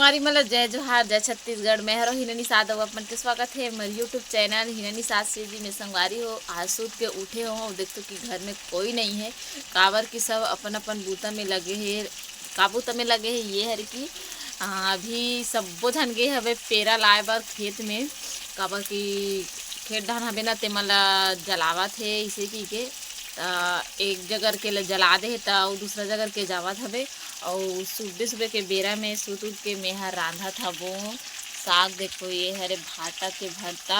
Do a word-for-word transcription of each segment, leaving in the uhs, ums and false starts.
संगवारी मन ल जय जोहार, जय छत्तीसगढ़। मैं हरो हिना निषाद, अउ अपन के स्वागत हे मोर YouTube चैनल हिना निषाद से जी में। संगवारी हो, आज सूत के उठे हो, देखो कि घर में कोई नहीं है, काबर कि सब अपन अपन बूता में लगे हे। का बूता में लगे हे, ये हरे कि, आ, अभी सब्बो झन गे हवे पेरा लाए बर खेत में, काबर कि खेत धान हवे ना, तेमन ला जलावत हे, इसे की के, त एक जगर के ल जला दे हे, त अउ दूसरा जगर के जावत हवे। अउ सुबह सुबह के बेरा में सुत उठ के मेहा रांधत हबो साग। देखो, ये हरे भाटा के भरता,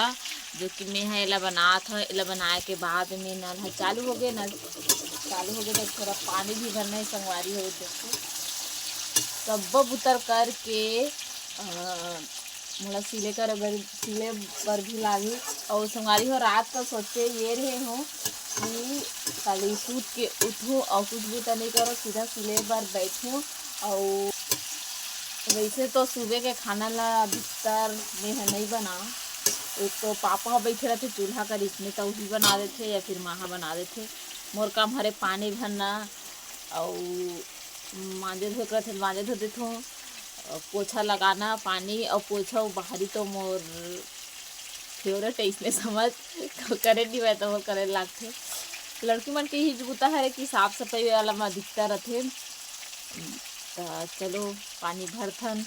जो कि मेहा एला बनात ह। एला बनाए के बाद में नल ह चालू हो गए, नल चालू हो गए, तो थोड़ा पानी भी भरना है संगवारी हो। देखो, सब्बो बुतर करके, अ, मोला सिले करे बर, सिले बर भी लागही। अउ संगवारी हो, रात का सोचे ये रहे हो कि खाली सूत के उठूं अउ कुछ भी तो नहीं करो, सीधा सिले बर बैठूं। अउ वैसे तो सुबह के खाना ला अधिकतर मैं ह नहीं बना, एक तो पापा ह बैठे रहते चूल्हा कर इसमें, तो वही बना देथे या फिर माँ ह बना देथे। मोर काम हरे पानी भरना, अउ मांजे धोए के रहिथे, मांजे धो देथों। अउ पोछा लगाना, पानी अउ पोछा, अउ बाहरी तो मोर फेवरेट है, इसमें समझ तो करे नहीं, मैं तो मोर करे लागथे। लड़की मन के ही बुता हरे कि साफ सफाई वाला में दिखता रथे। त चलो, पानी भरथन।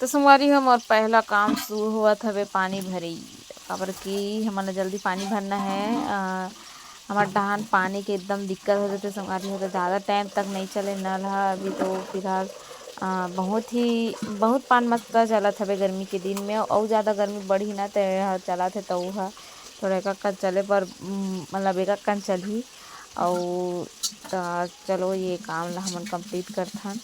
तो संगवारी हो, मोर पहला काम शुरू होवत हवे पानी भरई, काबर कि हमन ला जल्दी पानी भरना है। अ, हमर डहान पानी के एकदम दिक्कत हो जाथे संगवारी हो, तो ज़्यादा टाइम तक नहीं चले नल ह। अभी तो फिलहाल, अ, बहुत ही, बहुत पान मस्त चलत हवे गर्मी के दिन में, अउ ज़्यादा गर्मी बढ़ही ना, तो यह चलत हे, तो ह थोड़ा एक कन चले पर, उम, मतलब एक कन चलही। अउ त चलो, ये काम ला हमन कंप्लीट करथन।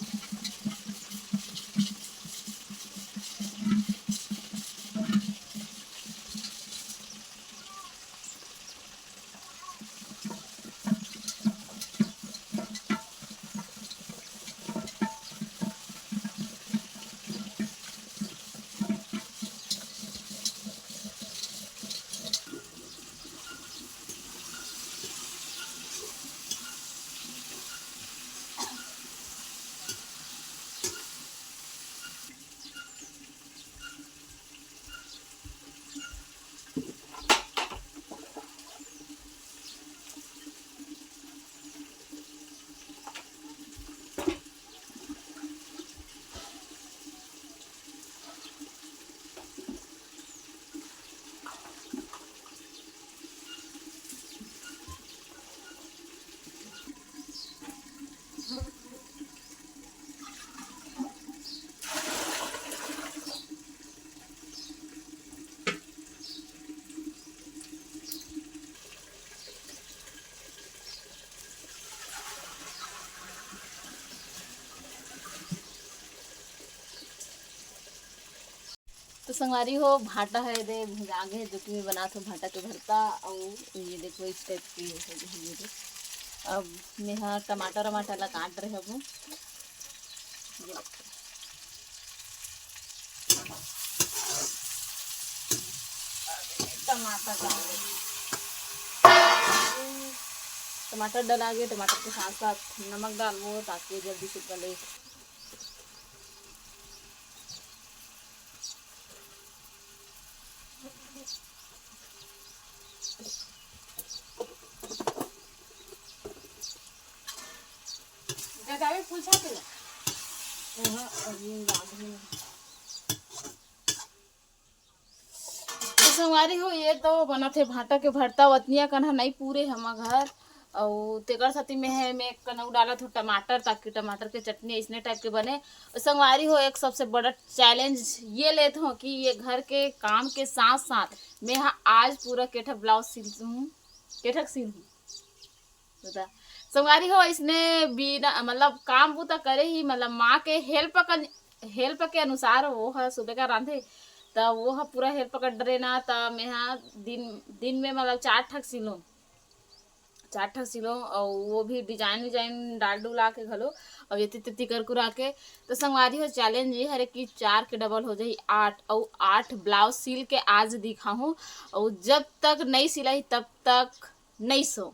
तो संगवारी हो, भाटा है दे भुंजा गे, जो कि मैं बनात हूँ भाटा के भरता। और ये देखो, इस टाइप की हो गई है ये दे। अब मैं हा टमाटर वमाटर ला काट रहे हूँ। ये देखो। टमाटर डाल दे। टमाटर डला गया, टमाटर के साथ साथ नमक डालबो, ताकि जल्दी से गले। गदावी पूछा के। हाँ, अभी रांधे। तो संगवारी हो, ये तो बनत हे भाटा के भरता। वतनिया कन ह नहीं पूरे हमर घर, अउ तेकर सेती में है, मैं कनऊ डालत हूँ टमाटर, ताकि टमाटर के चटनी ऐसने टाइप के बने। अउ संगवारी हो, एक सबसे बड़ा चैलेंज ये लेत हूँ कि ये घर के काम के साथ साथ मैं हा आज पूरा केठक ब्लाउज सिल हूँ, केठक सिल हूँ। बता, संगवारी हो, इसने बिना, मतलब, काम बूता करे ही, मतलब, माँ के हेल्प कर, हेल्प के अनुसार वो ह सुबह का रांधे, त वो ह पूरा हेल्प कर डरे ना, त मैं ह दिन, दिन में, मतलब, चार ठक सिलों, चार ठक सिलों, और वो भी डिजाइन विजाइन डाल डुला के घलो, और ये तेती कर कुरा के। तो संगवारी हो, चैलेंज ये हरे कि चार के डबल हो जाही आठ, और आठ ब्लाउज सिल के आज दिखाहूँ, और जब तक नहीं सिलाई तब तक नहीं सो।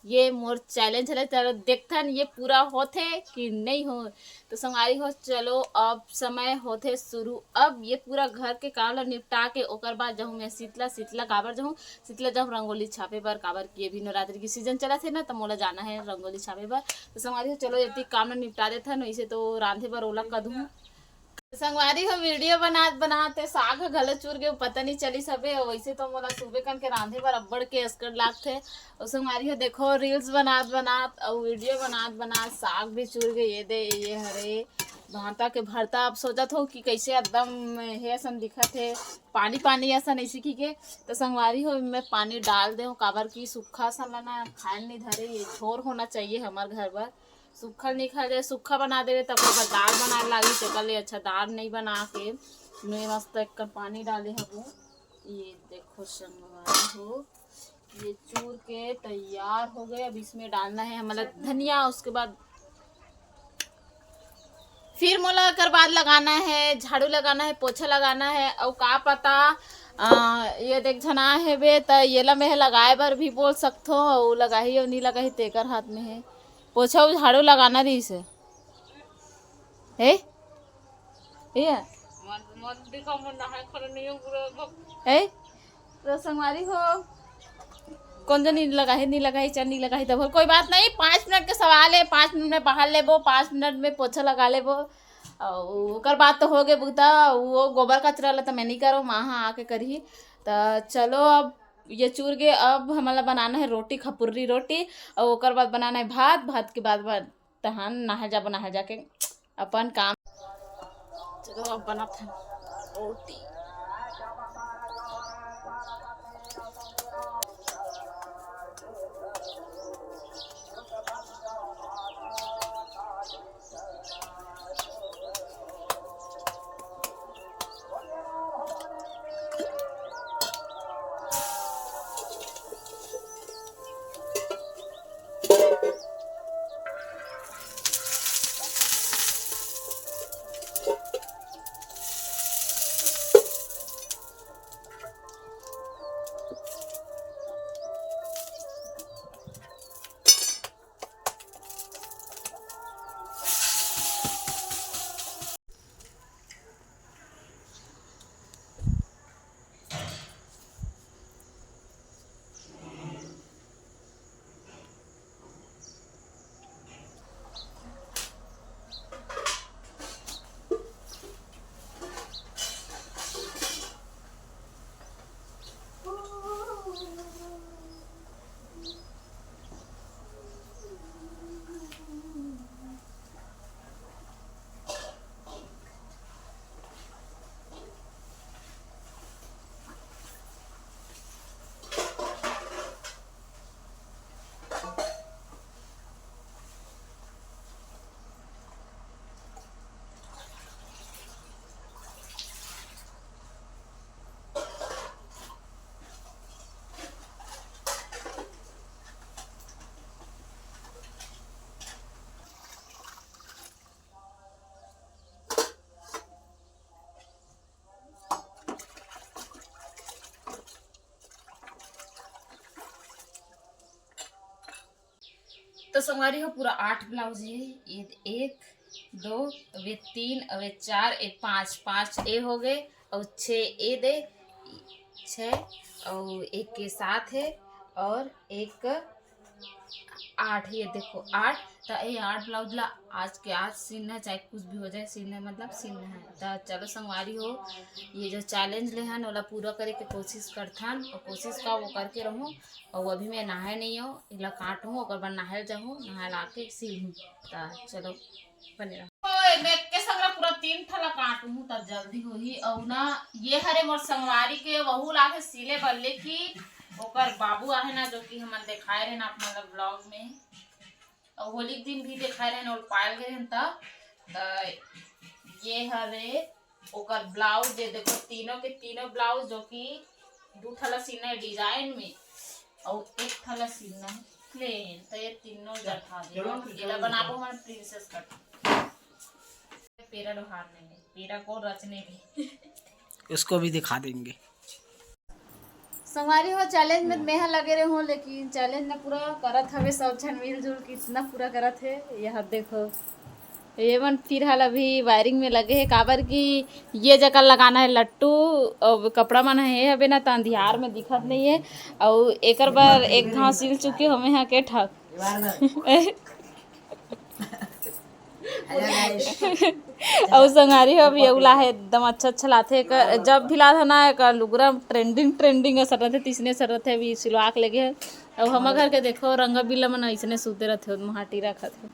ये मोर चैलेंज हरे, चलो देखथन ये पूरा होथे कि नहीं हो। तो संगवारी हो, चलो अब समय होथे शुरू। अब ये पूरा घर के काम ला निपटा के ओकर बाद जाहूँ मैं शीतला। शीतला काबर जाहूँ? शीतला जाहूँ रंगोली छापे बर, काबर कि अभी नवरात्रि की सीजन चलत हे ना, तो मोला जाना है रंगोली छापे बर। तो संगवारी हो, चलो जब तक काम ला निपटा देथन, वैसे तो रांधे बर ओला कदहूँ। संगवारी हो, वीडियो बनात बनात ए साग ह घलो चूर गे, पता नहीं चलिस हबे। अउ वैसे तो मोला सुबह कन के रांधे बर अब्बड़ के असकट लागथे। अउ संगवारी हो, देखो, रील्स बनात बनात अउ वीडियो बनात बनात साग भी चूर गे। ये दे, ये हरे भांटा के भरता। अब सोचत हो कि कैसे एकदम हे असन दिखत हे, पानी पानी असन ऐसे की के। तो संगवारी हो, मैं पानी डाल दे हूँ, काबर कि सूखा असन ला ना खाए नहीं धरे, ये झोर होना चाहिए हमार घर बर। सूखा नहीं खाए जाए, सूखा बना देवे, तब ओकर दाल बनाए लागी, तेकर ले अच्छा दाल नहीं बना के मैं मस्त एक पानी डाले हबो। ये देखो संगवारी हो, ये चूर के तैयार हो गए। अब इसमें डालना है हमारा धनिया, उसके बाद फिर मोला एकर बाद लगाना है, झाड़ू लगाना है, पोछा लगाना है, अउ का पता, अ, ये देख झना हेबे, त येला मैं लगाए बर भी बोल सकथो, अउ लगाही अउ नी लगाही, तेकर हाथ में है। पोछा अउ झाड़ू लगाना रहिस हे। हे? ये? मत, मत दिखा, मोर नहाए खोले नहीं हो पूरा। हे? तो संगवारी हो, कोन जनी लगाही, नी लगाही, चल नी लगाही, तब कोई बात नहीं, पाँच मिनट के सवाल है, पाँच मिनट में बहार लेबो, पाँच मिनट में पोछा लगा लेबो। अउ ओकर बाद तो हो गे बुता, वो गोबर कचरा ला तो मैं नहीं करो, माँ हाँ आके करही। तो चलो, अब ये चूर गे, अब हमला बनाना है रोटी, खपुर्री रोटी, अउ ओकर बाद बनाना है भात, भात के बाद, बाद तहन नहाए जाबो, नहाए जाके अपन काम। चलो, अब बनात हन रोटी। तो संगवारी हो, पूरा आठ ब्लाउज है। ये एक, दो, अब ये तीन, अब ये चार, ये पाँच, पाँच ये हो गए और छः ये दे, छः और एक के साथ है और एक आठ, ये देखो आठ। तो ये आठ ब्लाउज ला आज के आज सीना है, चाहे कुछ भी हो जाए, सीना है मतलब सीना है। तो चलो संगवारी हो, ये जो चैलेंज ले हन ओला पूरा करे के कोशिश करथन और कोशिश का वो करके रहूँ। और अभी मैं नहाए नहीं हूँ, इला काटूँ, ओकर बाद नहाए जाहूँ, नहाए ला के सीलूँ। तो चलो बने रहो। ओए, मैं के संगरा पूरा तीन ठला काटूँ, तब जल्दी होही। और ना, ये हरे मोर संगवारी के वहू लागे सीले बर, लेकिन ओकर बाबू आहे ना, जो कि हमन देखाए रहे ना आप मन ला ब्लॉग में, और होली के दिन भी देखाए रहे ना, और पायल गए रहन तब। त ये हरे ओकर ब्लाउज, ये देखो तीनों के तीनों ब्लाउज, जो कि दू ठला सीना है डिजाइन में और एक ठला सीना है प्लेन। तो ये तीनों बैठा दे, चलो, एला बनाबो हमन प्रिंसेस कट। पेरा लोहार नहीं है, पेरा को रचने भी। उसको भी दिखा देंगे। संगवारी हो, चैलेंज में मैं ह लगे रहे हूँ, लेकिन चैलेंज न पूरा करत हवे सब झन मिलजुल के, इतना पूरा करत हे। यह देखो, ये मन फिलहाल अभी वायरिंग में लगे हे, काबर कि ये जगह लगाना है लट्टू। अब कपड़ा मन हे हवे ना, त अंधियार में दिखत नहीं है। और एकर बर एक घाव सिल चुके हो मैं ह के ठक अउ संगवारी हो, अभी अउ ला हे, एकदम अच्छा अच्छा लाथे। एकर जब भी लाथे ना, एकर लुगरा ट्रेंडिंग ट्रेंडिंग असर रथे, तइसने असर रथे। अभी सिलवा के लेगे हे। अउ हमर घर के देखो, रंगा बिल्ला मन अइसने सूते रथे, ओद महाटी रखत हे।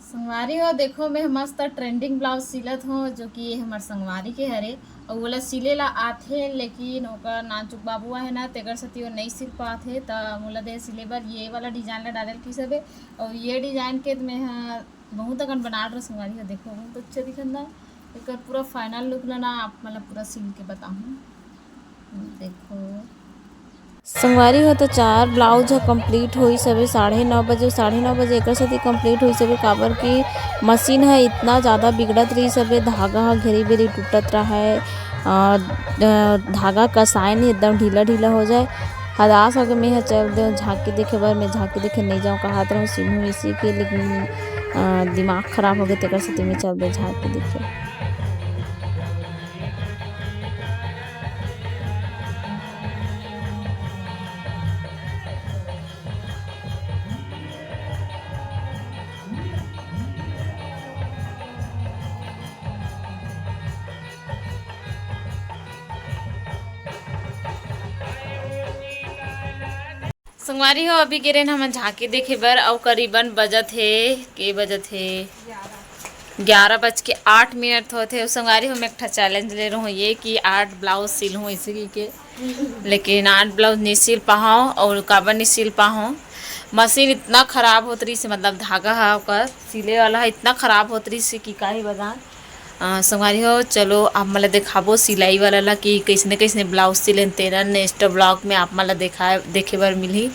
संगवारी हो, देखो, मैं मस्त ट्रेंडिंग ब्लाउज सिलत हों, जो कि ये हमर संगवारी के हरे। अउ ओला सिले ला आथे, लेकिन ओकर नानचुक बाबू आहे ना, तेकर सेती वो नइ सिल पात हे, त मोला दे सिले बर ये वाला डिजाइन ला डाले ल किस हवे। अउ ये डिजाइन के त मैं ह बहुत अकन बना डरे संगवारी हो। देखो, बहुत अच्छा दिखत ना। एकर पूरा फाइनल लुक ला ना आप मन ला पूरा सिल के बताहूँ। देखो, संगवारी हो, तो चार ब्लाउज ह कंप्लीट होइस हवे साढ़े नौ बजे। साढ़े नौ बजे एकर सेती कंप्लीट होइस हवे, काबर कि मशीन ह इतना ज़्यादा बिगड़त रहिस हवे, धागा ह घेरी बेरी टूटत रहय, अ, अ, धागा कसाय नहीं, एकदम ढीला ढीला हो जाए। हदास होके मैं ह चल देव झांकी देखे बर, मैं झांकी देखे नहीं जाऊँ कहत रहूँ, सिलहूँ इसी के, लेकिन, अ, दिमाग खराब हो गए, तेकर सेती मैं चल देव झांकी देखे। संगवारी हो, अभी गे रहेन हमन झांकी देखे बर, अउ करीबन बजत हे, के बजत हे? ग्यारह बज के आठ मिनट होत हे। अउ संगवारी हो, मैं एक ठा चैलेंज ले रहूँ, ये कि आठ ब्लाउज सिलहूँ, इसे की के, लेकिन आठ ब्लाउज नहीं सिल पाहूँ। अउ काबर नहीं सिल पाहूँ, मशीन इतना खराब होत रहिस हे, मतलब धागा ह ओकर सिले वाला ह इतना खराब होत रहिस हे कि का ही बताएं। अ, संगवारी हो, चलो आप मन ला देखाबो सिलाई वाला ला कि कइसने कइसने ब्लाउज सिलेन, तेला नेक्स्ट ब्लॉग में आप मन ला देखा, देखे बर मिलही।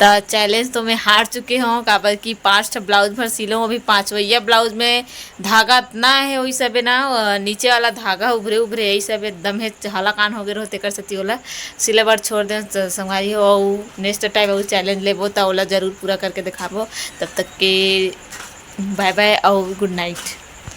त चैलेंज तो मैं हार चुके हूँ, काबर कि पाँच ठो ब्लाउज भर सिलो, अभी पाँचवैया ब्लाउज में धागा अतना हे, ओही सबे ना, अ, नीचे वाला धागा उभरे उभरे, यही सब एकदम हे हलाकान हो गए रहो, तेकर सेती ओला सिले बर छोड़ दे। त संगवारी हो, अउ नेक्स्ट टाइम अउ चैलेंज लेबो, त ओला जरूर पूरा करके देखाबो। तब तक के बाय बाय अउ गुड नाइट।